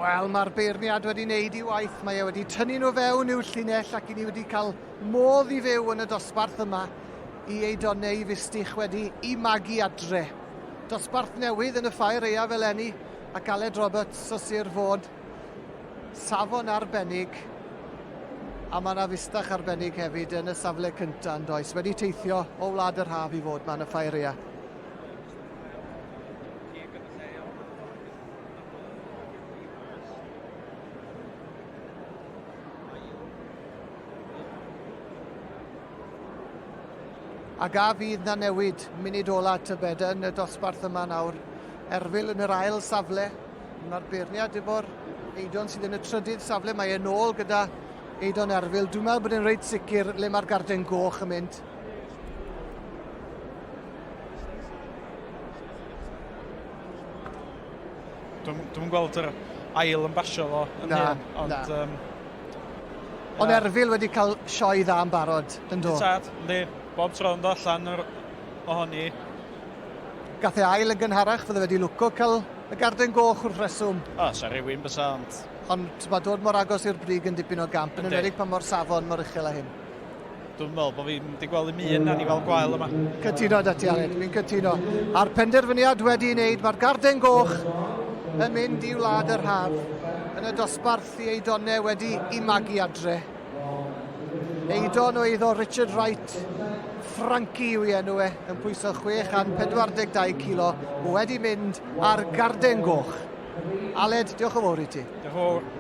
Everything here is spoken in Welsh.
Wel, mae'r beirniad wedi wneud ei waith. Mae e wedi tynnu nhw fewn i'w llinell ac i ni wedi cael modd i fyw yn y dosbarth yma i Eidon neu Fustych wedi i magu adre. Dosbarth newydd yn y ffair aeaf eleni ac Aled Roberts o Sir Fôn. Safon arbennig a mae yna fustach arbennig hefyd yn y safle cyntaf yn does. Wedi teithio o wlad yr haf i fod ma yn y ffair aeaf. Ac a fydd na newid munud ola tybed yn y dosbarth yma nawr. Erfil yn yr ail safle. Mae'r beirniad efo'r Eidon sydd yn y trydydd safle. Mae e'n ôl gyda Eidon Erfil. Dwi'n meddwl bod e'n reit sicr le mae'r garden goch yn mynd. Dwi'n dwi gweld yr ail yn basio fo yn na, hyn, ond... Na. Um, ond Erfil wedi cael sioe dda yn barod, yn do? Tad, yndi. Bob tro yn dod allan o'r, ohoni. Gath e ail yn gynharach, fydde wedi lwco cael y garden goch wrth reswm. O, sa rhywun bysa, ond... Ond mae dod mor agos i'r brig yn dipyn o gamp, yn enwedig pan mor safon mor uchel â hyn. Dwi'n meddwl bod fi'n wedi gweld ddim un anifail gwael yma. Cytuno da ti, Aled, fi'n cytuno. A'r penderfyniad wedi ei wneud, mae'r Garden Goch yn mynd i wlad yr haf yn y dosbarth i Eidone wedi i magu adre. Eidon o eiddo Richard Wright, Frankie yw ei enw e, yn pwyso 642 kilo, wedi mynd ar Garden Goch. Aled, diolch yn fawr i ti. Diolch yn fawr.